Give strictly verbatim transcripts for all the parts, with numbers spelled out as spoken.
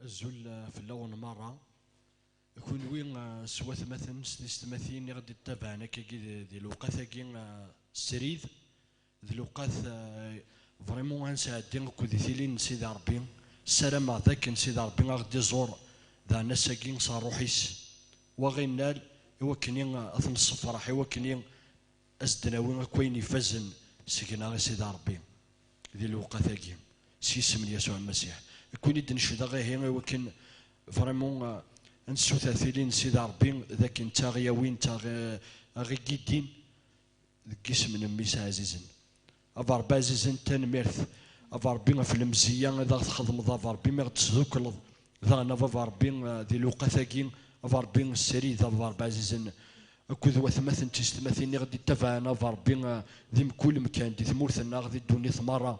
Azul, eh, fell-awen merra. Kunwi, eh, s watmaten, s tistmatin i ɣ-d-ittabaɛen akkagi di, di lewqat-agi, eh, srid, d lewqat, eh, vraiment ad nesɛeddi akked di tilin n Sidi Ṛebbi. Ssarameɣ d akken Sidi Ṛebbi a ɣ-d-iẓur daɣen ass-agi s ṛṛuḥ-is. Wa ɣ-innal i wakken i, eh, ad t-nessefreḥ, i wakken i as-d-nawi akk ayen ifazen seg-neɣ i Sidi Ṛebbi di lewqat-agi, s yisem n Yasuɛ Lmasiḥ. Nekkni i d-necdeɣ ihi i wakken vraiment, eh, ad nessuter tili n Sidi Ṛebbi d akken d taɣ-yawin, d taɣ-, eh, aɣ-igidin deg yisem n Mmi-s ɛzizen. A Baba ɛzizen, tanemmirt. A Baba Ṛebbi ɣef lemzeyya i d aɣ-txedmeḍ, a Baba Ṛebbi mi ɣ-d-tesdukleḍ. Daɣen a Baba Ṛebbi, eh, di lewqat-agi, a Baba Ṛebbi srid, a Baba Ṛebbi ɛzizen, akked watmaten d tistmatin i ɣ-d-ittabaɛen, a Baba Ṛebbi, eh, di mkul mkan, di tmurt-nneɣ, di ddunit merra.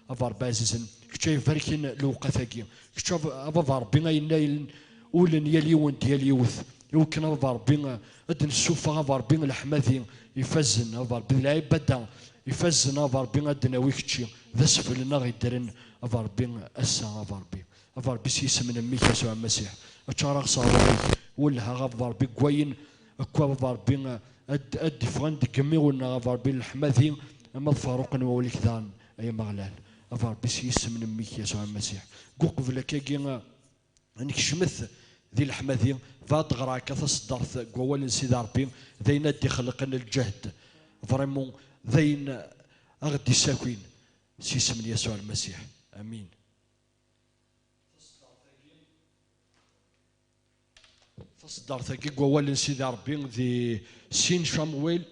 A Baba Ṛebbi ɛzizen, kečč ay ibarken lewqat-agi, kečč a Baba, a Baba Ṛebbi ay yennayen ul n yal yiwen d yal yiwet, i wakken a Baba Ṛebbi, eh, ad d-nessufeɣ a Baba Ṛebbi leḥmadi ifazen, a Baba Ṛebbi d lɛibada ifazen, a Baba Ṛebbi ad d-nawi kečči, d asfel-nneɣ yeddren a Baba Ṛebbi ass-a a Baba Ṛebbi. A Baba Ṛebbi, s yisem n Mmi-k Yasuɛ Lmasiḥ, ad ččareɣ s ṛṛuḥ-ik, welhaɣ a Baba Ṛebbi deg wayen akk a Baba Ṛebbi ad, ad d-iffɣen deg yimiwen-nneɣ a Baba Ṛebbi leḥmadi, ama d faruq n wawal-ik daɣen ay Ameɣlal. A Baba Ṛebbi, s yisem n Mmi-k Yasuɛ Lmasiḥ, deg uqbel akkagi ad nekcmet di leḥmadi, bɣiɣ ad ɣreɣ akka taṣeddart deg wawal n Sidi Ṛebbi, d ayen ad d-ixelqen lǧehd, vraiment, d ayen a ɣ-d-issakin s yisem n Yasuɛ Lmasiḥ. Amin. Taṣeddart-agi deg wawal n Sidi Ṛebbi di sin Camuwil,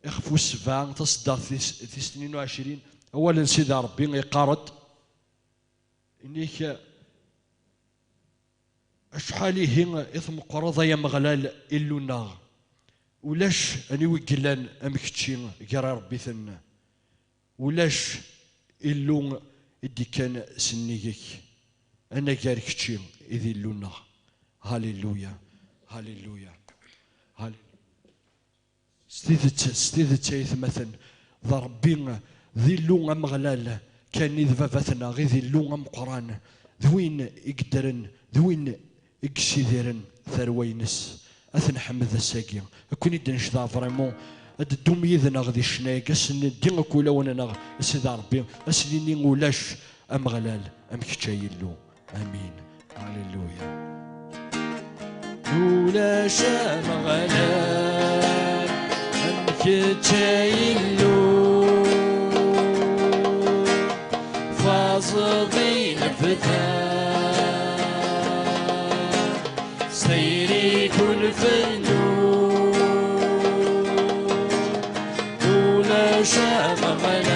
ixef wis sebɛa, taṣeddart tis, tis tnin u ɛecrin, awal n Sidi Ṛebbi iqqar-d, inik, acḥal ihi i tmeqqreḍ ay Ameɣlal Illu-nneɣ! Ulac aniwi yellan am kečči gar iṛebbiten. Ulac Illu i d-ikkan sennig-k, anagar kečči i d Illu-nneɣ. Haliluya, haliluya, haliluya. S tidet, s tidet ay atmaten, d Ṛebbi, d Illu Ameɣlal kan i d Baba-tneɣ, i d Illu ameqqran, d win i yeddren, d win i yessidiren tarwa-ines. Ad t-nḥemmed ass-agi. Ad ken-id-necdeɛ vraiment, ad d-teddum yid-neɣ di ccna-agi, ad sen-neddi akk ulawen-nneɣ a Sidi Ṛebbi, ad s-nini ulac Ameɣlal am kečč ay Illu. Amin. Haleluya. Ulac Ameɣlal am kečč ay Illu, faẓeḍ i lebda, s tayri-k ur nfennu. Ulac Ameɣlal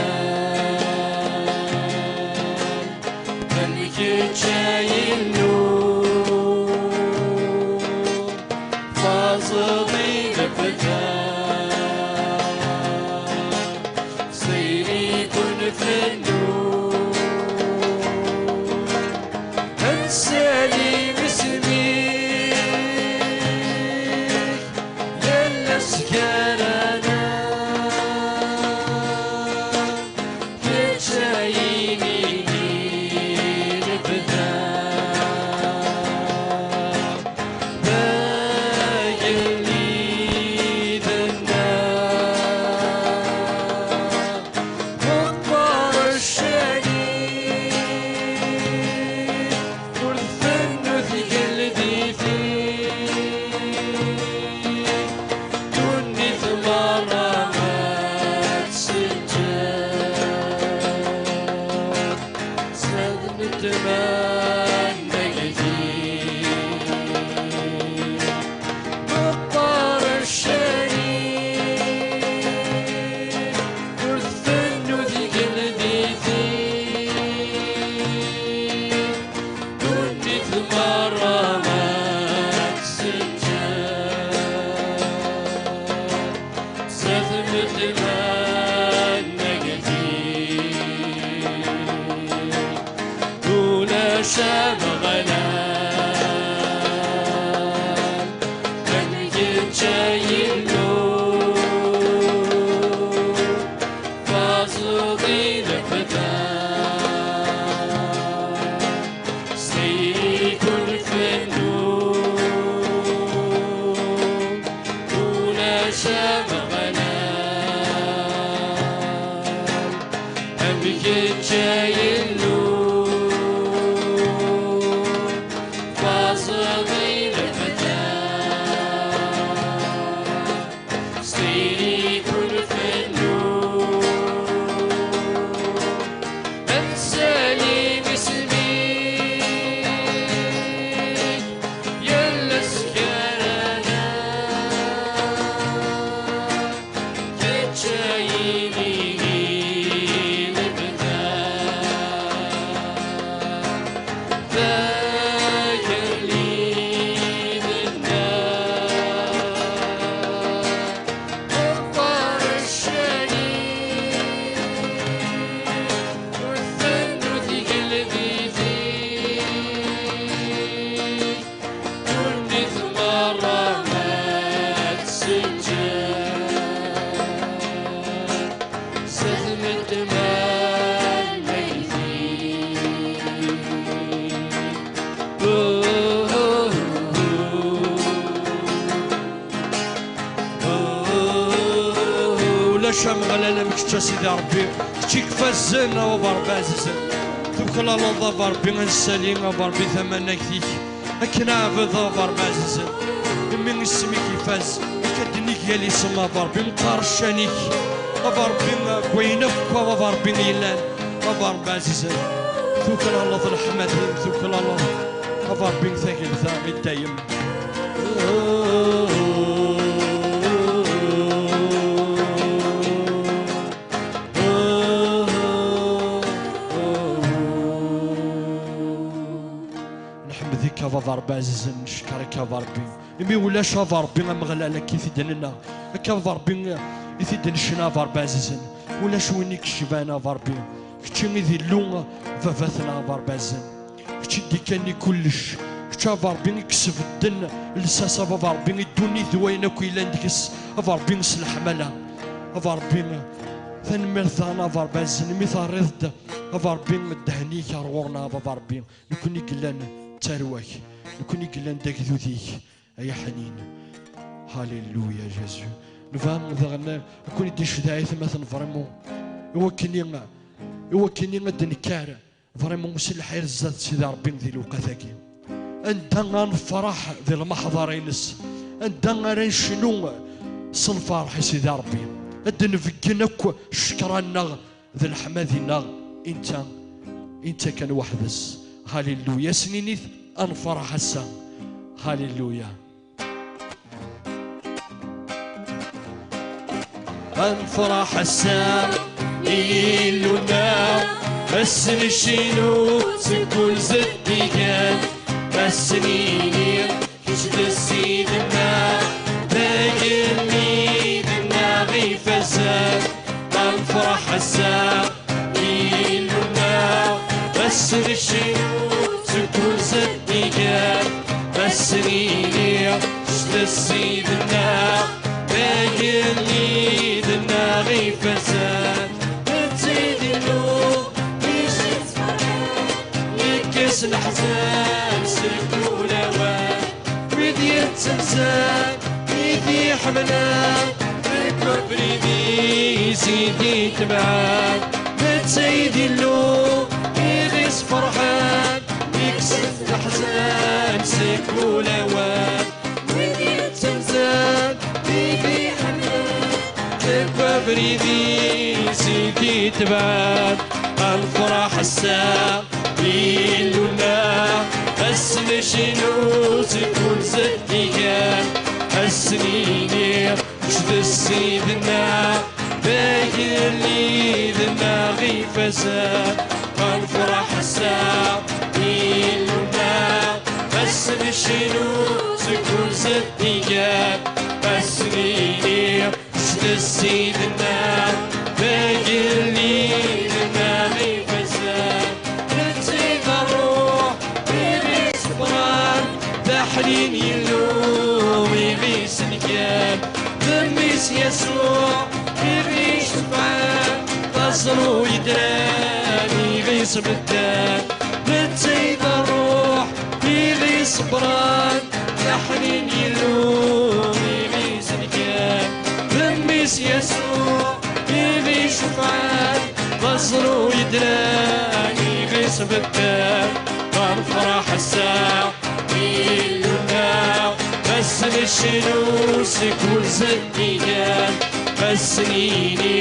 am kečč ay Illu, faẓeḍ i lebda, s tayri-k ur nfennu. Ad nessalim isem-ik, yal ass gar-aneɣ. Kečč ay ini lebda, d agellid-nneɣ, meqqer ccan-ik. Ur tfennu tgeldit-ik, ddunit merra ad tseǧǧed, s ad netmanna deg-k. Meqqer ccan-ik, ur tfennu tgeldit-ik, ddunit merra ad tseǧǧed, s ad netmanna deg-k. Ulac Ameɣlal am kečč ay Illu, faẓeḍ i lebda, s tayri-k Ulac ameɣlal am kečč a Sidi Ṛebbi, kečč i ifazen a baba Ṛebbi ɛzizen. Tuklaleḍ a baba Ṛebbi ad nessali a baba Ṛebbi tamanagt-ik, akken aɛbed a baba Ṛebbi ɛzizen. Imi isem-ik ifaz, akka d-nnig yal isem a baba Ṛebbi, meqqar ccan-ik a baba Ṛebbi deg wayen akk a baba Ṛebbi yellan. A baba Ṛebbi ɛzizen, tuklaleḍ leḥmadi, tuklaleḍ a baba Ṛebbi tagelda i dayem. Nḥemd-ik a baba Ṛebbi ɛzizen, neckeṛ-ik a baba Ṛebbi. Imi ulac a baba Ṛebbi ameɣlal akka i t-id-nenna, akka a baba Ṛebbi i t-id-necna a baba Ṛebbi ɛzizen. Ulac win i yecban a baba Ṛebbi. Kečči i d Illu baba-tneɣ a baba Ṛebbi ɛzizen. Kečč i d-ikkan i kullec. Kečč a baba Ṛebbi i yesbedden lsas a baba Ṛebbi i ddunit d wayen akk yellan deg-s a baba Ṛebbi s leḥmala. A baba Ṛebbi tanemmirt daɣen a baba Ṛebbi ɛzizen imi terriḍ-d a baba Ṛebbi ddehn-ik ar ɣur-neɣ a baba Ṛebbi. Nekkni i yellan d tarwa-k, nekkni i yellan d agdud-ik, ay aḥnin. Halleluya, Jésus. Nebɣa daɣen ad ken-id-ncedhi aytmaten vraiment, i wakken i, i wakken i ad d-nekker vraiment s lḥir zdat Sidi Ṛebbi di lewqat-agi. Anda ara nefreḥ di lmeḥḍer-ines, anda ara necnu s lferḥ i Sidi Ṛebbi, ad d-nbeggen akk ccekra-nneɣ d leḥmadi-nneɣ i netta, i netta kan weḥd-s. Halleluya. Ad s-ninit ad nefreḥ ass-a. Halleluya. Ad nefreḥ ass-a i Yillu-nneɣ, ad s-ncinu seg kul zeddigen, ad s-nini kečč d Ssid-nneɣ, d agellid-nneɣ ifazen. Ad nefreḥ ass-a i Yillu-nneɣ, ad s-ncinu seg kul zeddigen, ad s-nini kečč d Ssid-nneɣ, d agellid-nneɣ ifazen. Netta i d Illu, i s-yettferḥen, yekkes leḥzen seg wulawen. Wid yettenzen, i t-iḥemmlen, deg ubrid-is i d-itebɛen. Netta i d Illu, i ɣ-isferḥen, yekkes-d leḥzen seg wulawen. Wid yettenzen, i t-iḥemmlen, deg ubrid-is i d-itebɛen. Ad nefreḥ ass-a i Yillu-nneɣ, ad s-ncinu seg kul zeddigen, ad s-nini kečč d Ssid-nneɣ, d agellid-nneɣ ifazen. Ad nefreḥ ass-a i Yillu-nneɣ, ad s-ncinu seg kul zeddigen, ad s-nini kečč d Ssid-nneɣ, d agellid-nneɣ ifazen. Netta i d Ṛṛuḥ i ɣ-iṣebbren, d aḥnin Yillu i ɣ-iselken. D mmi-s Yasuɛ i ɣ-icefɛen, d aẓru yedren i ɣ-isbedden. Netta i d Ṛṛuḥ i ɣ-iṣebbren, d aḥnin Yillu i ɣ-iselken. D mmi-s Yasuɛ i ɣ-icefɛen, d aẓru yedren i ɣ-isbedden. Ad nefreḥ ass-a i Illu-nneɣ, ass necnu seg unzeddigen, ass nini,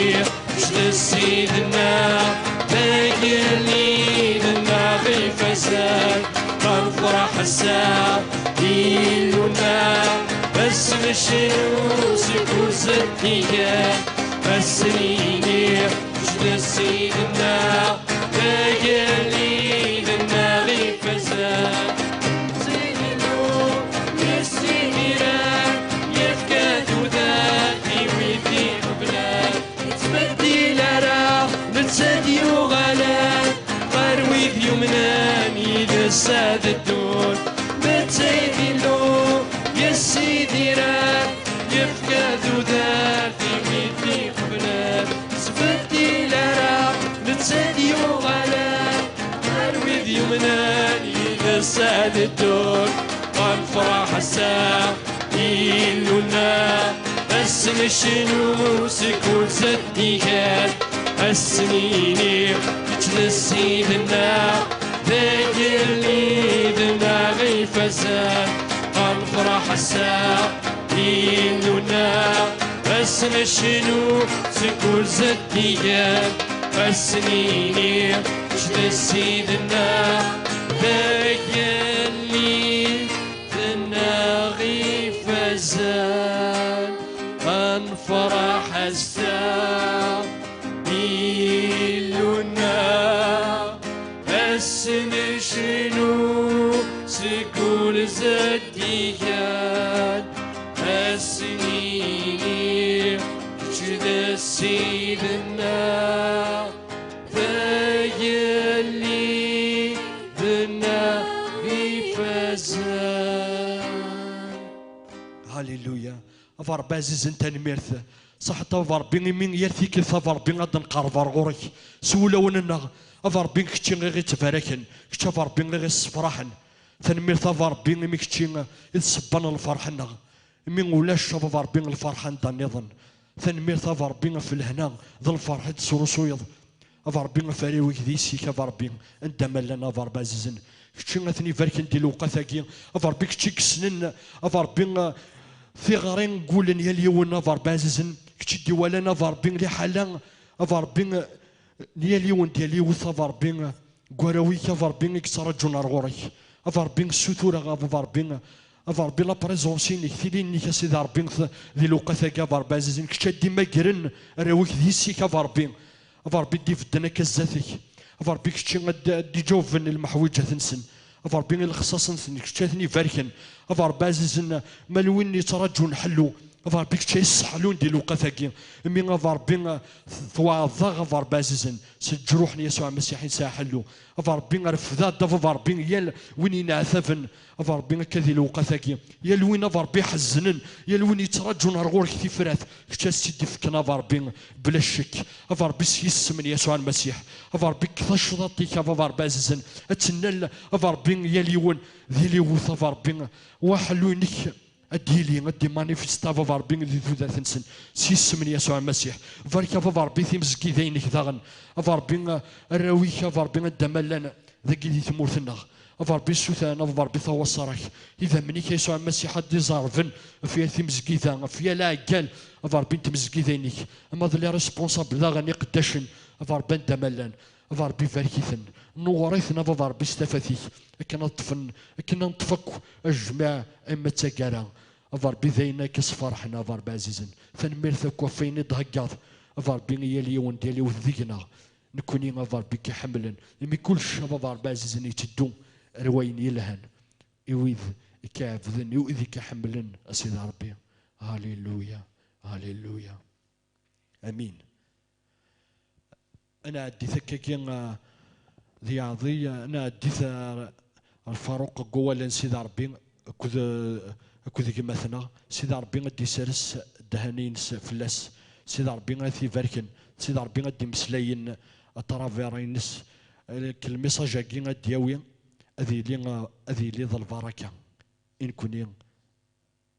kečč d Ssid-nneɣ, d agellid-nneɣ ifazen, ad nefreḥ ass-a, Illu-nneɣ, ass necnu seg unzeddigen, ass nini, kečč d Ssid-nneɣ, d agellid-nneɣ ifazen. Illu yessidiren, yefka tudert i wid iqeblen. Yettbeddil ara, netta d-yuɣalen ɣer wid yumnen yid-s ad ddun. Netta i d Illu yessidiren, yefka tudert i wid iqeblen. Yettbeddil ara, netta d-yuɣalen ɣer wid yumnen yid-s ad ddun. Ad nefreḥ ass-a, Illu-nneɣ, ass necnu seg unzeddigen, ass nini, kečč d Ssid-nneɣ, d agellid-nneɣ ifazen. Ad nefreḥ ass-a, Illu-nneɣ, ass necnu seg unzeddigen, ass nini, kečč d Ssid-nneɣ, d agellid-nneɣ ifazen. Ad nefreḥ ass-a, Illu-nneɣ, ass necnu seg unzeddigen, ass nini, kečč d Ssid-nneɣ, d agellid-nneɣ ifazen. Hallelujah. A baba ɛzizen, tanemmirt. Ṣaḥet a baba Ṛebbi, imi yal tikkelt a baba Ṛebbi ad d-nqerreb ar ɣur-k s wulawen-nneɣ. A baba Ṛebbi, kečči i ɣ-ittbaraken, kečči a baba Ṛebbi i ɣ-issefraḥen. Tanemmirt a baba Ṛebbi, imi kečči i d ssebba n lferḥ-nneɣ. Imi ulac a baba Ṛebbi lferḥ anda nniḍen. Tanemmirt a baba Ṛebbi ɣef lehna d lferḥ i d-tesrusuyeḍ. A baba Ṛebbi, ɣef arraw-ik d yessi-k a baba Ṛebbi, anda ma llan a baba Ṛebbi ɛzizen. Kečči a ten-ibarken di lewqat-agi. A baba Ṛebbi, kečči i yessnen a baba Ṛebbi tiɣri n wul n yal yiwen a baba Ṛebbi ɛzizen. Kečči i d-iwalan a baba Ṛebbi liḥala a baba Ṛebbi n yal yiwen d yal yiwet a baba Ṛebbi. Deg warraw-ik a baba Ṛebbi i yettraǧun ar ɣur-k. A baba Ṛebbi, ssutureɣ a baba Ṛebbi, a baba Ṛebbi, la présence-inek, tili-nnek a Sidi Ṛebbi, t-, di lewqat-agi a baba Ṛebbi ɛzizen, kečč ad d-imagren arraw-ik d yessi-k a baba Ṛebbi. A baba Ṛebbi d-ibedden akka zdat-k. A baba Ṛebbi, kečči ad d-, ad d-iǧawben i lmeḥwiǧat-nsen. A baba Ṛebbi, i lexṣaṣ-nsen, kečč ad ten-ibarken. A baba Ṛebbi ɛzizen, ma d win yettraǧun ḥellu, a baba Ṛebbi, kečč ay sseḥlun di lewqat-agi. Imi a baba Ṛebbi, twaɛdeḍ-aɣ a baba Ṛebbi ɛzizen s leǧruḥ n Yasuɛ Masiḥ i nesɛa ḥellu. A baba Ṛebbi, refd-aɣ-d a baba Ṛebbi yal win yenɛetaben, a baba Ṛebbi, akka di lewqat-agi. Yal win a baba Ṛebbi iḥezznen, yal win yettraǧun ar ɣur-k tifrat, kečč ad s-tt-id-ifken a baba Ṛebbi bla ccek. A baba Ṛebbi, s yisem n Yasuɛ Lmasiḥ, a baba Ṛebbi, kkes tacḍaṭ-ik a baba Ṛebbi ɛzizen, ad tennal a baba Ṛebbi yal yiwen d yal yiwet a baba Ṛebbi, wa ḥellu-inek ad d-yili, ad d-imanifesta a baba Ṛebbi di tudert-nsen, s yisem n Yasuɛ Masiḥ. Barek a baba Ṛebbi timezgida-inek daɣen, a baba Ṛebbi, arraw-ik a baba Ṛebbi anda ma llan dagi di tmurt-nneɣ. A baba Ṛebbi ssutren a baba Ṛebbi tawaṣṣara-k, idammen-ik a Yasuɛ Masiḥ ad d-iẓerben ɣef yal timezgida, ɣef yal aɛeggal a baba Ṛebbi n tmezgida-inek, ama d les responsables daɣen iqeddacen a baba Ṛebbi anda ma llan. A baba Ṛebbi barek-iten, newweṛ-iten a baba Ṛebbi s tafat-ik, akken ad ṭṭfen, akken ad neṭṭef akk ajmaɛ ama d taggara. A baba Ṛebbi d ayen akka sferḥen a baba Ṛebbi ɛzizen. Tanemmirt akk ɣef wayen i d-theggaḍ a baba Ṛebbi i yal yiwen d yal yiwet deg-neɣ. Nekkni a baba Ṛebbi i k-iḥemmlen, imi kullec a baba Ṛebbi ɛzizen yetteddu ar wayen yelhan i wid i k-iɛebden, i wid i k-iḥemmlen a Sidi Ṛebbi. Halleluya, halleluya. Amin. Ad nɛeddi takkagi, ah, di Yeɛḍi, ah, ad nɛeddi ar, ar Faruq deg wawal n Sidi Ṛebbi akked, akked gma-tneɣ. Sidi Ṛebbi ad d-isers ddehn-ines fell-as. Sidi Ṛebbi ad t-ibarken. Sidi Ṛebbi ad d-imeslayen à travers-ines. Lmessage-agi ad d-yawi, ad yili, ad yili d lbaraka i nekkni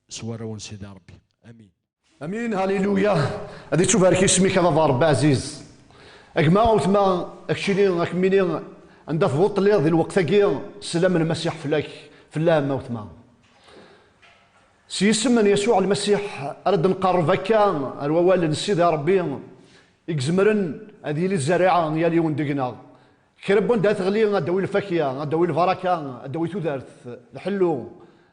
s warraw n Sidi Ṛebbi. Amin. Amin, haliluya. Ad ittubarek isem-ik a baba Ṛebbi ɛziz. A gma, a wetma, a keččini, a kemmini, anda tebɣuḍ telliḍ di lweqt-agi, sslam n Lmasiḥ fell-ak. Fell-am, a wetma. S yisem n Yasuɛ Lmasiḥ ara d-nqerreb akka ar wawal n Sidi Ṛebbi i izemren ad yili zzerriɛa n yal yiwen deg-neɣ. Kra n wanda teɣli, ad d-tawi lfakya, ad d-tawi lbaraka, ad d-tawi tudert, lḥellu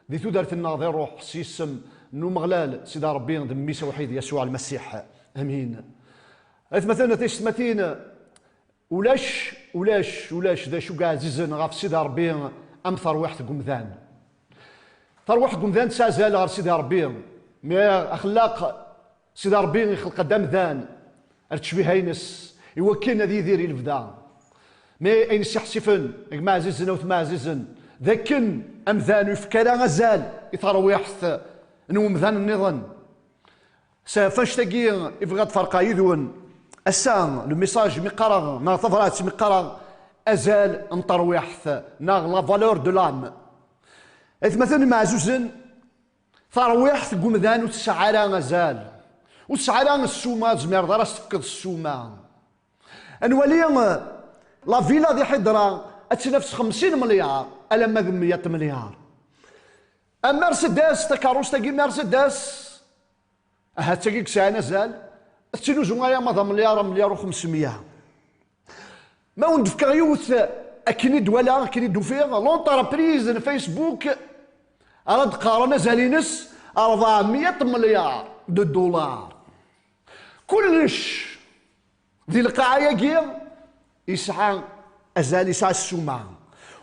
di tudert-nneɣ di ṛṛuḥ, s yisem n Umeɣlal, Sidi Ṛebbi, d Mmi-s awḥid, Yasuɛ Lmasiḥ. Amin. Atmaten, a tiyessetmatin, ulac, ulac, ulac d acu i ɛzizen ɣef Sidi Ṛebbi am terwiḥt n umdan. Tarwiḥt n umdan tesɛa azal ɣer Sidi Ṛebbi, mi axellaq Sidi Ṛebbi ixleq-d amdan ar ttecbiha-ines, iwakken ad yidir i lebda. Mi ayen s-iḥsifen, gma ɛzizen, a wetma ɛzizen, d akken amdan ur yefki ara azal i terwiḥt n umdan nniḍen. S ɣef annect-agi i bɣiɣ ad ferqeɣ yid-wen. Ass-a, le message mi qqareɣ, neɣ tabrat mi qqareɣ, azal n terwiḥt, neɣ la valeur de l'âme. Atmaten imeɛzuzen, tarwiḥt deg umdan ur tesɛi ara azal. Ur tesɛi ara ssuma, ur tezmireḍ ara ad s-tefkeḍ ssuma. Ad nwali, eh, la villa di Ḥidra ad tt-naf s xemsin melyar alamma d meyya melyar. A Mercedes, takeṛṛust-agi Mercedes, ahat tagi i yesɛan azal, tettinuzu aya ma d amelyar, amelyar u xemsemya. Ma wen-d-fkeɣ yiwet akken i d-walaɣ, akken i d-ufiɣ, l'entreprise n Facebook ara d-qqaren azal-ines ṛebɛemya melyar de dollars. Kullec di lqaɛa-agi yesɛa azal, yesɛa ssuma.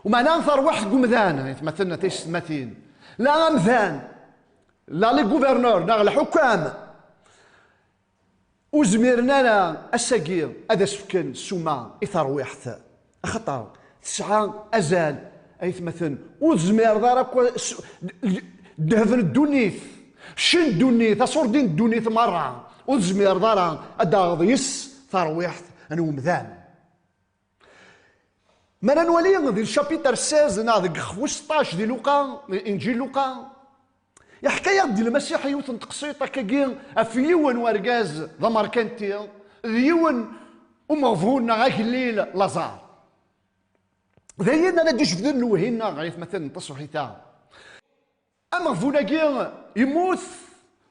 Umeɛna tarwiḥt deg umdan, atmaten, a tiyessetmatin, la amdan, la les gouverneurs, neɣ lḥukam, ur zmiren ara ass-agi ad as-fken ssuma i terwiḥt, axaṭer tesɛa azal, ay atmaten, ur tezmireḍ ara akk s-, ddheb n ddunit, cci n ddunit, aṣurdi n ddunit merra, ur tezmireḍ ara ad d-taɣeḍ yes terwiḥt n umdan. Mi ara nwali di le chapitre seize neɣ deg xef wis ṭṭac di Luqa, Inǧil Luqa, iḥka-yaɣ-d Lmasiḥ yiwet n teqsiṭ akkagi ɣef yiwen wergaz d amerkanti d yiwen umeɣbun neɣ agellil, Laẓar. D ayen ara d-icebden lewhi-nneɣ ɣer atmaten n tṣebḥit-a. Ameɣbun-agi yemmut,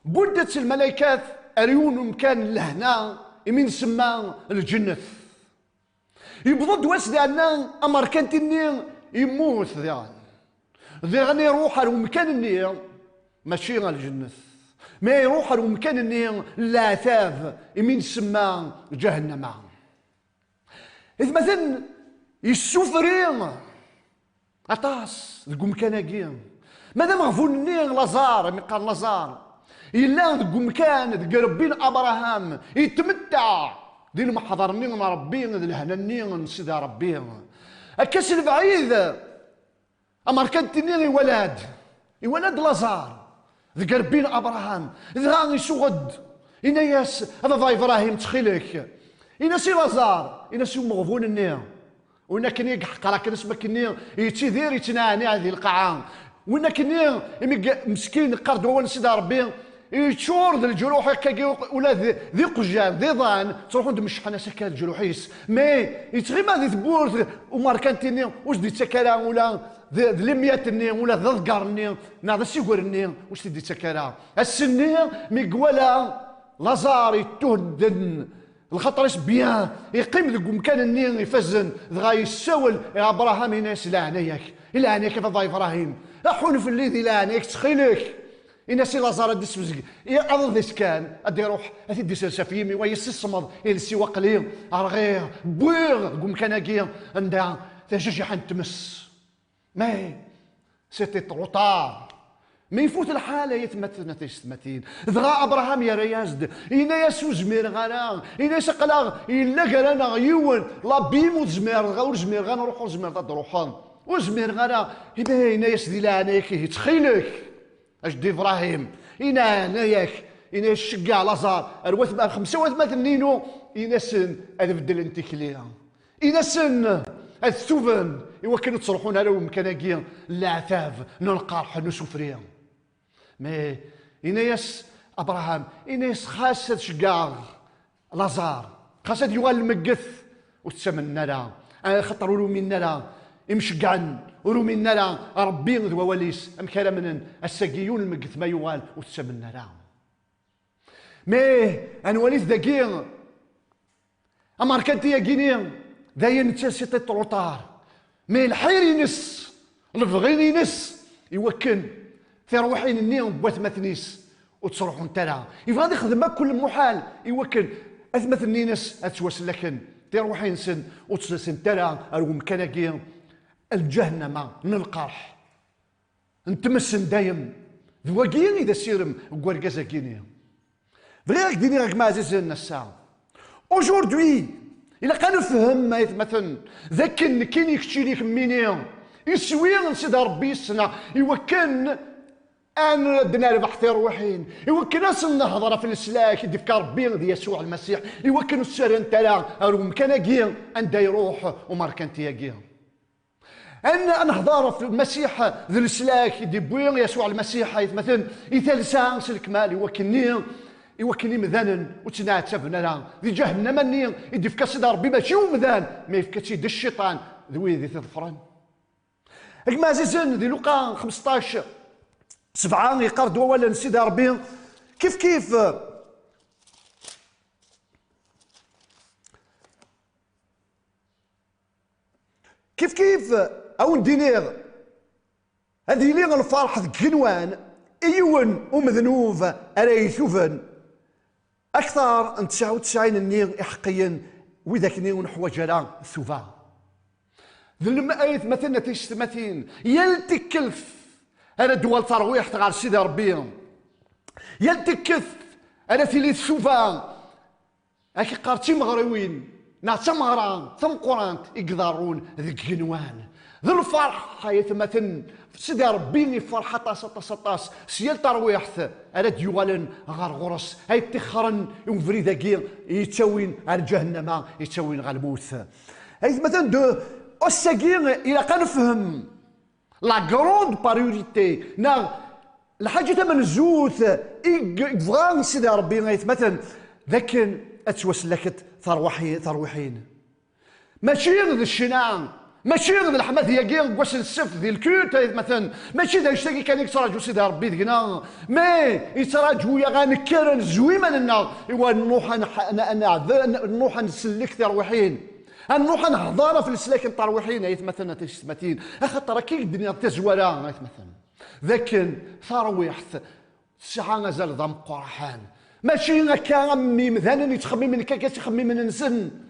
wwin-t lmalaykat ar yiwen umkan n lehna imi nsemma lǧennet. Yewweḍ-d wass daɣen amerkanti-nni yemmut diɣen. Diɣen iruḥ ar umkan-nni, mačči ar lǧennet, ma iruḥ ar umkan-nni n leɛtab imi nsemma ǧahennama. Itmaten yessufri aṭas deg umkan-agi. Ma d ameɣbun-nni Laẓar, mi qqaren Laẓar, yella deg umkan, deg irebbi n Abṛaham, yettmetteɛ di lemḥeḍer-nni n Ṛebbi, d lehna-nni n Sidi Ṛebbi. Akka s lebɛid, amerkanti-nni iwala-d, iwala-d Laẓar deg irebbi n Abṛaham, dɣa isuɣ-d, yenna-yas: "A baba Ibṛahim, ttxil-k, ini-as i Laẓar, ini-as i umeɣbun-nni." Win akken i yeḥqer akken asmi akkenni yettidir, yettneɛniɛ di lqaɛa. Win akkenni, imi g-, meskin, qqar-d wawal n Sidi Ṛebbi, yeččur d leǧruḥ akkagi, ula d, d iqjan, d iḍan, ttruḥun-d mecḥen-as akka leǧruḥ-is. Mais yettɣima di tewwurt umerkanti-nni, ur s-d-yettak ara ula d, d limyat-nni, ula d aḍeggar-nni, neɣ d asiger-nni, ur s-t-id-yettak ara. Ass-nni, mi iwala Laẓar yettuhedden, lxaṭer-is bien, yeqqim deg umkan-nni ifazen, dɣa yessawel i Abṛaham, yenna-yas: "Leɛnaya-k, i leɛnaya-k a baba Ibṛahim, aḥun fell-i di leɛnaya-k, ttxil-k." Ini-as i Laẓar ad d-isbezg, i aḍad-is kan, ad d-iruḥ, ad t-id-isers ɣef yimi-w, ad yessismeḍ iles-iw, aql-i rɣiɣ, wwiɣ deg umkan-agi anda tajajiḥa n tmes. Mais c'était trop tard. Mi ifut lḥal, ay atmaten, a tiyessetmatin. Dɣa Abṛaham yerra-yas-d, yenna-yas: "Ur zmireɣ ara." Yenna-yas: "Aql-aɣ yella gar-aneɣ yiwen, labim, ur zmireɣ, ur zmireɣ ad nruḥ, ur zmireɣ ad d-ruḥeḍ. Ur zmireɣ ara." Imi yenna-yas: "Di leɛnaya-k, ihi, ttxil-k, a jeddi Ibṛahim, i leɛnaya-k, ini-as, ceggeɛ Laẓar ar watma-, ar xemsa watmaten-inu, ini-asen ad beddlen tikli." Ini-asen ad tuben i wakken ur ttruḥun ara i umkan-agi n leɛtab, n lqerḥ, n usufri. Mais ini-as Abṛaham, ini-as: "Xas ad ceggɛeɣ Laẓar, xas ad yuɣal lmegget, ur ttamnen ara, axaṭer ur uminen ara imceggɛen Ur uminen ara Ṛebbi d wawal-is, amek ara amnen ass-agi yiwen lmeggit ma yuɣal ur t-ttamnen ara? Mais ad nwalit dagi, amerkanti-agi-ni d ayen netta, c'était trop tard. Mais lḥir-ines, lebɣi-ines, iwakken tirwiḥin-nni n watmaten-is ur ttruḥunt ara. Yebɣa ad ixdem akk lmuḥal iwakken atmaten-ines ad ttwasellaken, tirwiḥin-nsen ur ttwasellaken ara ar wemkan-agi n lǧahennama, n lqerḥ, n tmes n dayem. D wagi i d asirem n wergaz-agi-ni. Bɣiɣ ad k-d-iniɣ, a gma ɛzizen, ass-a, aujourd'hui, ilaq ad nefhem, aytmaten, d akken nekkini, keččini, kemmini, iswi n Sidi Ṛebbi yes-neɣ, iwakken ad nerbeḥ tirwiḥin, iwakken ad sen-nehḍer ɣef leslak i d-ifka Ṛebbi d Yasuɛ Lmasiḥ, iwakken ur ssarant ara ar wemkan-agi anda iruḥ umerkanti-agi. Ad n-, ad nehḍer ɣef Lmasiḥ d leslak i d-iwwi Yasuɛ Lmasiḥ, aytmaten, i talsa s lekmal, iwakken-nni, iwakken imdanen ur ttneɛtaben ara di ǧahennama-nni i d-ifka Sidi Ṛebbi, mačči i umdan, ma yefka-tt-id cciṭan d wid i t-iḍefren. A gma ɛzizen, di Luqa xmesṭac sebɛa, yeqqar-d wawal n Sidi Ṛebbi, kif kif, kif kif, a wen-d-iniɣ, ad yili lferḥ deg igenwan i yiwen umednub ara ytuben, akteṛ n tesɛa u tesɛin-nni iḥeqqiyen, widak-nni ur neḥwaǧ ara ttuba. D lem-, aytmaten, a tiyessetmatin, yal tikkelt ara d-tuɣal terwiḥt ɣer Sidi Ṛebbi, yal tikkelt ara tili ttuba, ad k-iqqar d timeɣriwin neɣ d tameɣra tameqqrant i iḍerrun deg igenwan. D lferḥ, ay atmaten, Sidi Ṛebbi iferḥ aṭas, aṭas, aṭas s yal tarwiḥt ara d-yuɣalen ɣer ɣur-s, ay ṭṭixxren i ubrid-agi yettawin ar ǧahennama, yettawin ɣer lmut. Ay atmaten, d ass-agi ilaq ad nefhem la grande priorité, neɣ lḥaǧa tamenzut i g-, i yebɣa Sidi Ṛebbi, ay atmaten, d akken ad ttwasellakent terwaḥi-, terwiḥin. Mačči d ccna, mačči d leḥmadi-agi n wass n ssebt di lkulte, ay atmaten, mačči d anect-agi kan i yettraǧu Sidi Ṛebbi deg-neɣ, mais yettraǧu-yaɣ ad nekker, ad nezwi iman-nneɣ, iwa nruḥ ad nḥ-, ad n-, ad neɛbed, ad nruḥ ad nsellek tirwiḥin. Ad nruḥ ad nehḍer ɣef leslak n terwiḥin, ay atmaten, a tiyessetmatin. Axaṭer akka i d-nniɣ tazwara, ay atmaten, d akken tarwiḥt tesɛa azal d ameqqran. Mačči akka am yimdanen yettxemmimen akka, akka ttxemmimen-nsen.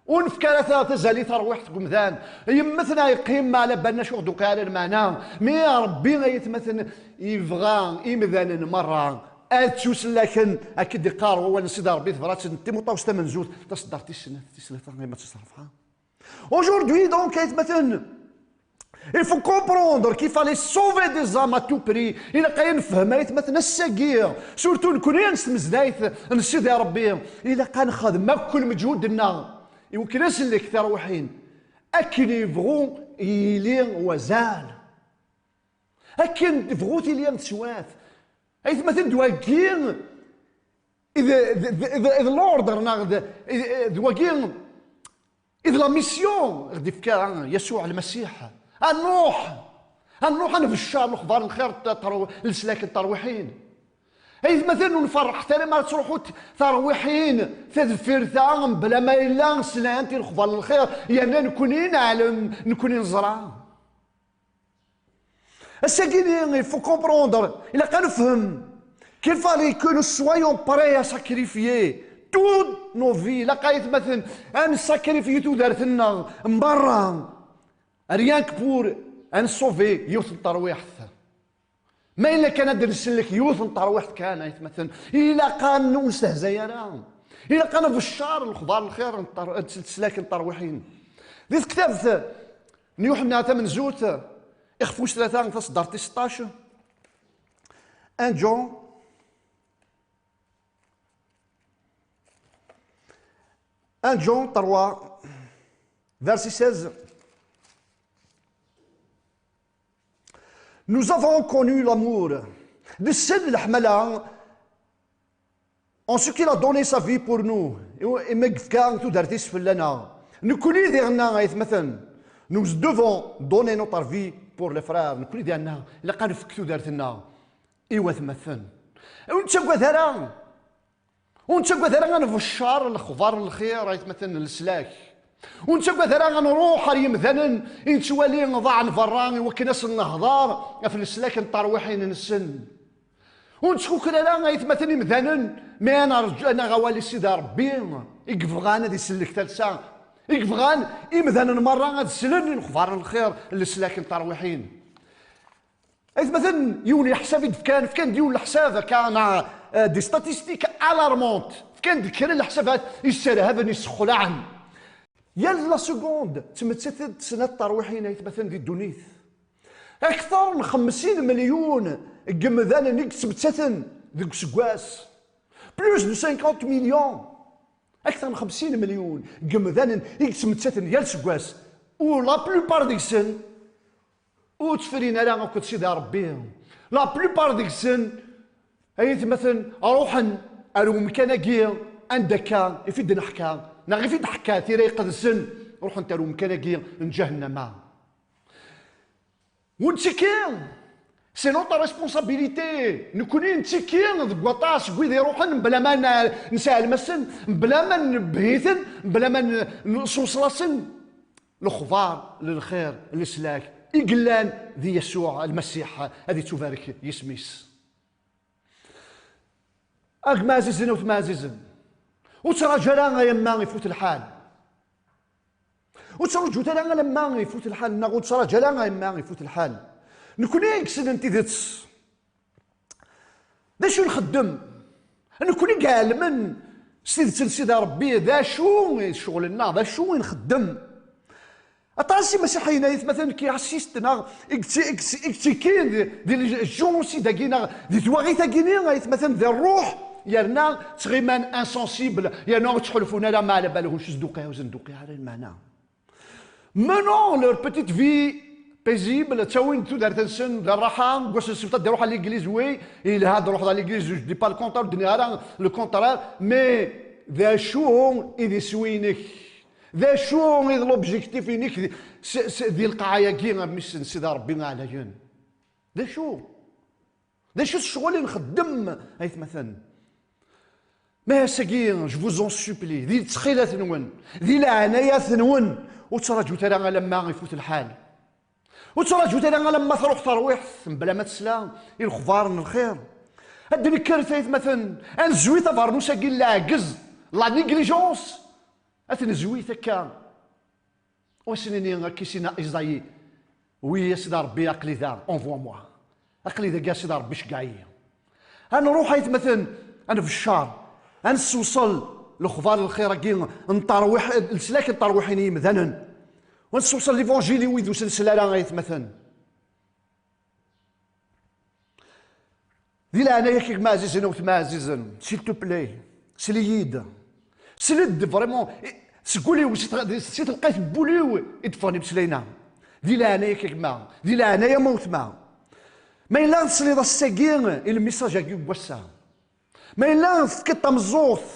Ur nefka ara ta-, tazal i terwiḥt deg umdan. Yemmet neɣ yeqqim, ma ala banna acu ɣ-d-uqiɛ ara lmeɛna. Mi Ṛebbi, ay atmaten, yebɣa imdanen merra ad ttusellaken, akka i d-iqqar wawal n Sidi Ṛebbi, tebrat n Timuṭawes tamenzut, taṣeddart tis snat, tis tlata, ma tis ṛebɛa. Aujourd'hui, donc, ay atmaten, il faut comprendre qu'il fallait sauver des âmes à tout prix. Ilaq ad nefhem, ay atmaten, ass-agi, surtout nekni s tmezdayt n Sidi Ṛebbi, ilaq ad nexdem akk lmeǧhud-nneɣ iwakken ad nsellek tirwiḥin, akken yebɣu yili wazal. Akken tebɣu tili teswiɛt. Ay atmaten, d wagi i d, d, d, d, d l'ordre, neɣ d, i d, d wagi i d la mission i ɣ-d-ifka Yasuɛ Lmasiḥ. Ad nruḥ, ad nruḥ ad nbeccer lexbar n lxir, terw-, leslak n terwiḥin. Ay atmaten, ur nferreḥ ara mi ara ttruḥunt terwiḥin tadfirt-a, mebla ma yella slant i lexbar n lxir, yerna nekni neɛlem, nekni neẓra. Ass-agi-ni, il faut comprendre, ilaq ad nefhem qu'il fallait que nous soyons prêts à sacrifier toutes nos vies. Ilaq, ay atmaten, ad nessacrifier tudert-nneɣ merra, rien que pour ad nsauver yiwet n terwiḥt. Ma yella kan ad nsellek yiwet n terwiḥt kan, ay atmaten, ilaq ad ur nestehzay ara. Ilaq ad nbeccer lexbar n lxir n ter-, n tselslak n terwiḥin. Di tektabt n Yuḥenna tamenzut, ixef wis tlata, taṣeddart tis seṭṭac, un Jean, un Jean trois, verset seize. Nous avons connu l'amour. Nessen leḥmala en ce qu'il a donné sa vie pour nous. I, imi yefka tudert-is fell-aneɣ. Nekkni diɣenna, ay atmaten, Nous devons donner notre vie pour les frères. Nekkni di anna ilaq ad nefk tudert-nneɣ i watmaten. Ur nettagad ara, ur nettagad ara ad nbeccer lexbar n lxir, aytmaten n leslak. Ur nettagad ara ad nruḥ ar yimdanen i nettwali ḍaɛen berra i wakken ad sen-nehḍer ɣef leslak n terwiḥin-nsen. Ur nettkuker ara aytmaten imdanen, mi ad nerǧu ad naɣ awal i Sidi Ṛebbi, i yebɣan ad isellek talsa, i yebɣan imdanen merra ad slen i lexbar n lxir n leslak n terwiḥin. Aytmaten, yiwen leḥsab i d-fkan, fkan-d yiwen leḥsab akka, neɣ, euh, des statistiques alarmantes. Fkan-d kra n leḥsabat yesserhaben, yessexlaɛen. Yal la seconde ttmettat-d snat terwiḥin, aytmaten, di ddunit. Akteṛ n xemsin milyun n yemdanen i yettmettaten deg useggas. Plus de cinquante millions. Akteṛ n xemsin milyun n yemdanen i yettmettaten yal aseggas. U la plupart deg-sen ur ttefrin ara akked Sidi Ṛebbi. La plupart deg-sen, ay atmaten, ruḥen ar umkan-agi anda akka i f-id-neḥka, neɣ i f-id-ḥka Tira Iqedsen, ruḥent ar umkan-agi n ǧahennama. U nettekki, c'est notre responsabilité. Nekkni nettekki deg waṭas n wid iruḥen mebla ma n-, nesɛelm-asen, mebla ma nebbeh-iten, mebla ma n-, nessewṣel-asen lexbar n lxir, leslak i yellan di Yasuɛ Lmasiḥ, ad ittubarek yisem-is. A gma ɛzizen, a wetma ɛzizen, ur ttṛaǧu ara alamma ifut lḥal. Ur ttṛaǧut ara alamma ifut lḥal, neɣ ur ttṛaǧu ara alamma ifut lḥal. Nekkni i yessnen tidet. D acu i nxeddem? Nekkni i iɛelmen s tidet n Sidi Ṛebbi, d acu i d ccɣel-nneɣ, d acu i nxeddem? Aṭas imasiḥiyen, ay atmaten, qui assistent neɣ i yetti-, i yetti-, i yettikkin di, di les génocides-agi neɣ di twaɣit-agi-nni, ay atmaten, di ṛṛuḥ, yerna ttɣiman insensibles, yerna ur ttḥulfun ara ma ɛla balhum s zduqiɛ ur zduqiɛ ara lmeɛna. Menant leur petite vie paisible, ttawin tudert-nsen d rraḥa, deg wass n ssebt ad d-iruḥ à l'église, oui, yelha ad d-ruḥeḍ à l'église, je dis pas le contraire, ur d-nniɣ ara le contraire, mais d acu i d iswi-inek? D acu i d l'objectif-inek di, s, s, di lqaɛa-agi, a mmi-s n Sidi Ṛebbi ɛlayen? D acu? D acu-t ccɣel i nxeddem, ay atmaten? Mais ass-agi, je vous en supplie, di ttxilat-nwen, di leɛnayat-nwen, ur ttṛaǧut ara alamma ifut lḥal. Ur ttṛaǧut ara alamma truḥ terwiḥt mebla ma tesla i lexbar n lxir. Ad d-nekkret, ay atmaten, ad nezwi tabernus-agi n leɛgez, la négligence. Ad t-nezwi akka. U ad s-nini akka i Sina Isaïe, oui, a Sidi Ṛebbi, aql-i da, envoie-moi. Aql-i dagi, a Sidi Ṛebbi, ceggeɛ-iyi. Ad nruḥ, ay atmaten, ad nbeccer, ad nessewṣel lexbar n lxir-agi n terwiḥ, leslak n terwiḥin i yimdanen. U ad nessewṣel l'évangile i wid ur s-nsel ara, ay atmaten. Di leɛnaya-k, a gma ɛzizen, a wetma ɛzizen, s'il te plaît, sel-iyi-d. Sel-d, vraiment, i, seg wul-iw, si tɣ-, si telqayt n wul-iw i d-ffɣen imeslayen-a. Di leɛnaya-k, a gma, di leɛnaya-m, a wetma. Ma yella tesliḍ ass-agi i lmisaj-agi n wass-a, ma yella tefkiḍ tameẓẓuɣt,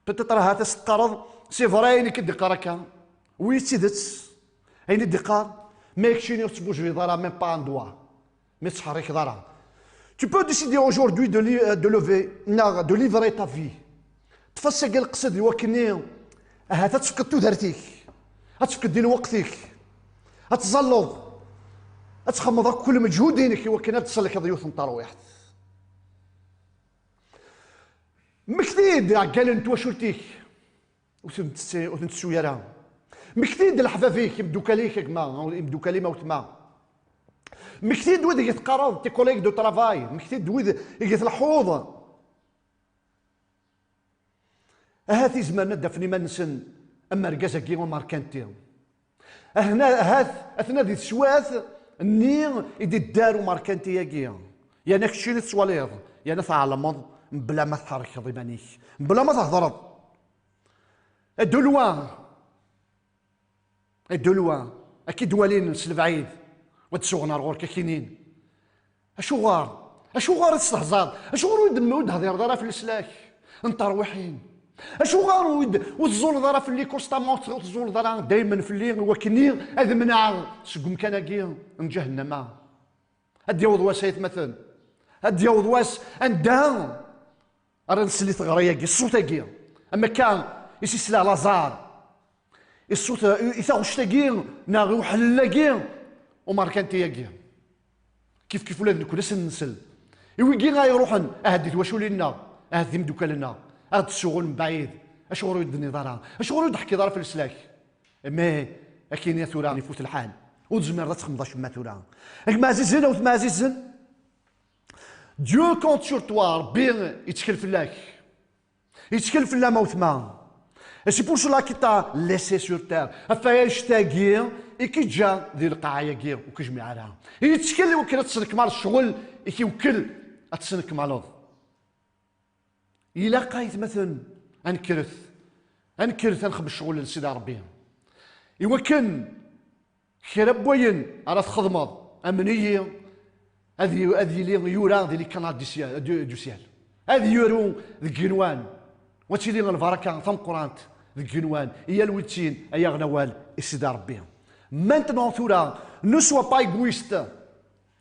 peut-être ahat ad s-teqqareḍ, c'est vrai, ayen i k-d-iqqar akka, oui, d tidet, ayen i d-iqqar, mais keččini ur tettbujliḍ ara, même pas un doigt, mi tettḥerrikeḍ ara. Tu peux décider aujourd'hui de li-, de lever, neɣ de livrer ta vie. Ṭṭef ass-agi lqesd i wakken ahat ad tefkeḍ tudert-ik, ad tefkeḍ di lweqt-ik, ad tẓalleḍ, ad txemmeḍ akk lmeǧhud-inek i wakken ad d-tsellkeḍ yiwet n terwiḥt. Mmekti-d iɛeggalen n twacult-ik, ur ten-tettu, ur ten-tettu ara. Mmekti-d leḥbab-ik, imdukal-ik, a gma, imdukal-im, a wetma. Mmekti-d wid i teqqareḍ, tes collègues de travail, mmekti-d wid i tleḥḥuḍ. Ahat izemren ad d-afen iman-nsen am urgaz-agi umerkanti. Ahna, ahat, atna di teswiɛt-nni i d-idder umerkanti-agi. Yerna keččini tettwaliḍ, yerna tɛelmeḍ, mebla ma tḥerkeḍ iman-ik, mebla ma thedreḍ. Et de loin, et de loin, ad k-id-walin s lebɛid, wa d-suɣen ar ɣur-k, ad k-inin: Acuɣer? Acuɣer i testehzaḍ? Acuɣer ur d-, ur d-tehdireḍ ara ɣef leslak n terwiḥin? Acuɣer ur d-, ur tẓuleḍ ara fell-i constamment, ur tẓuleḍ ara daymen fell-i, i wakken ad menɛeɣ seg umkan-agi n ǧahennama? Ad d-yaweḍ wass, aytmaten, ad d-yaweḍ wass anda ara nsel i teɣri-agi, ṣṣut-agi, am akka i s-isla Laẓar, i ṣṣut, i, i taɣect-agi, neɣ i uḥellel-agi umerkanti-agi. Kif kif ula d nekkni ad sen-nsel. I wigi ay iruḥen, ahat di twaculin-nneɣ, ahat d imeddukal-nneɣ, ad d-ssuɣun mebɛid. Acuɣer ur d-tenniḍ ara? Acuɣer ur d-teḥkiḍ ara f leslak? Mais akken i tura ifut lḥal. Ur tezmireḍ ad txedmeḍ acemma tura. A gma ɛzizen, a wetma ɛzizen, Dieu compte sur toi, Rebbi yettkel fell-ak. Yettkel fell-am, a wetma. Et c'est pour cela qu'il t'a laissé sur terre. Ɣef waya annect-agi i k-iǧǧa di lqaɛa-agi ur k-ijmiɛ ara. Yettkel i wakken ad tesnekmaleḍ ccɣel i k-iwekkel ad tesnekmaleḍ. Ilaq, aytmaten, ad nekkret, ad nekkret ad nxeddem ccɣel n Sidi Ṛebbi. I wakken kra n wayen ara txedmeḍ, amen-iyi, ad y-, ad yili yura di les canaux du ciel, du, du ciel. Ad yuru deg igenwan. Wa tili lbaraka tameqqrant deg igenwan i yal wi d-tin ay aɣen awal i Sidi Ṛebbi. Maintenant tura, ne sois pas égoïste.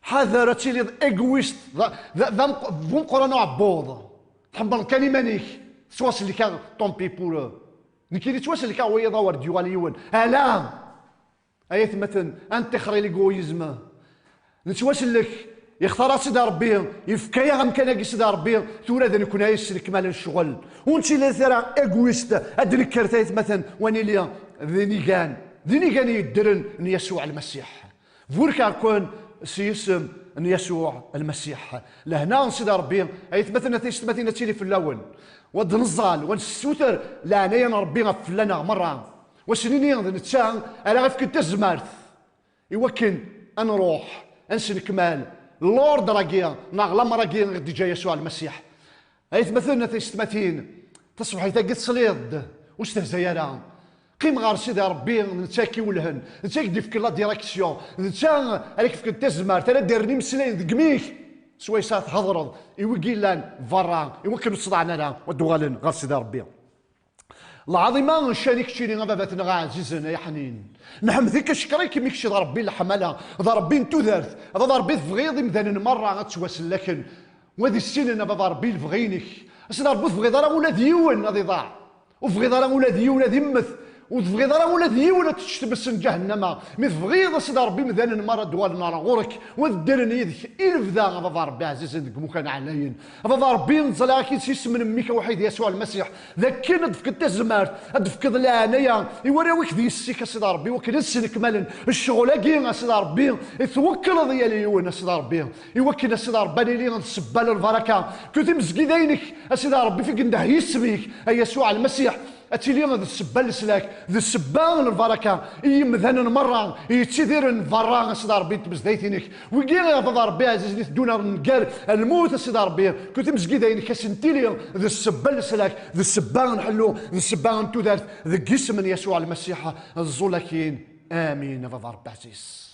Ḥader ad tiliḍ égoïste, d, d, d am-, d umeqqran uɛebbuḍ. Tḥemmleḍ kan iman-ik, tettwasellkeḍ, tant pis pour eux. Nekkini ttwasellkeɣ, wiyaḍ ur d-yuɣal yiwen. Ala! Ay atmaten, ad neṭṭixer i l'égoïsme. Nettwasellek, yextar-aɣ Sidi Ṛebbi, yefka-yaɣ amkan-agi Sidi Ṛebbi, tura d nekkni ay yesnekmalen ccɣel. Ur nettili ara égoïste, ad d-nekkret ay atmaten, wa nili d inigan, d inigan yeddren n Yasuɛ Lmasiḥ. Burkeɣ-ken s yisem n Yasuɛ Lmasiḥ. Lehna n Sidi Ṛebbi, ay atmaten, a tiyessetmatin, ad tili fell-awen. Wa d-neẓẓal, wa nessuter leɛnaya n Ṛebbi ɣef fell-aneɣ merra. Wa s-nini d netta ara ɣ-ifken tazmert i wakken ad nruḥ, ad nesnekmal l'ordre-agi neɣ lamer-agi i ɣ-d-iǧǧa Yasuɛ Lmasiḥ. Ay atmaten, a tiyessetmatin, taṣebḥit-agi tesliḍ-d, ur stehzay ara. Qqim ɣer Sidi Ṛebbi, d netta i k-iwellhen, d netta i k-d-ifken la direction, d netta ara k-ifken tazmert, ara d-irren imeslayen deg imi-k, swayes ara thedreḍ i wigi yellan berra, i wakken ur ttḍaɛen ara, ad d-uɣalen ɣer Sidi Ṛebbi. Lɛaḍima n ccan i keččini, a baba-tneɣ aɛzizen, ay aḥnin. Nḥemd-ik, acekkeṛ-ik, imi kečč d Ṛebbi n leḥmala, d Ṛebbi n tudert, d Ṛebbi tebɣiḍ imdanen merra ad ttwasellaken, wa d issinen, a baba Ṛebbi, lebɣi-inek. A Sidi Ṛebbi, ur tebɣiḍ ara ula d yiwen ad iḍaɛ. Ur tebɣiḍ ara ula d yiwen ad immet. Ur tebɣiḍ ara ula d yiwen ad tečč tmes n ǧahennama. Mi tebɣiḍ, a Sidi Ṛebbi, imdanen merra ad d-uɣalen ɣer ɣur-k, u ad ddren yid-k i lebda, a baba Ṛebbi ɛzizen deg imukan ɛlayen. A baba Ṛebbi, nettẓalla-ak-id s yisem n mmi-k awḥid Yasuɛ Lmasiḥ, d akken ad d-tefkeḍ tazmert, ad d-tefkeḍ leɛnaya i warraw-ik d yessi-k, a Sidi Ṛebbi, i wakken ad snekmalen ccɣel-agi, a Sidi Ṛebbi, i twekkleḍ i yal yiwen, a Sidi Ṛebbi, i wakken, a Sidi Ṛebbi, ad nili d ssebba n lbaraka. Ku timezgida-inek, a Sidi Ṛebbi, fi yendeh yisem-ik, a Yasuɛ Lmasiḥ, ad tili d ssebba n leslak, d ssebba n lbaraka i yimdanen merra i yettidiren berra, a Sidi Ṛebbi, n tmezdayt-inek. Wigi, a baba Ṛebbi ɛzizen, iteddun ɣer nnger lmut, a Sidi Ṛebbi, ku timezgida-inek ad sen-tili d ssebba n leslak, d ssebba n ḥellu, d ssebba n tudert, deg yisem n Yasuɛ Lmasiḥ, ẓẓul akin. Amin, a baba Ṛebbi ɛziz.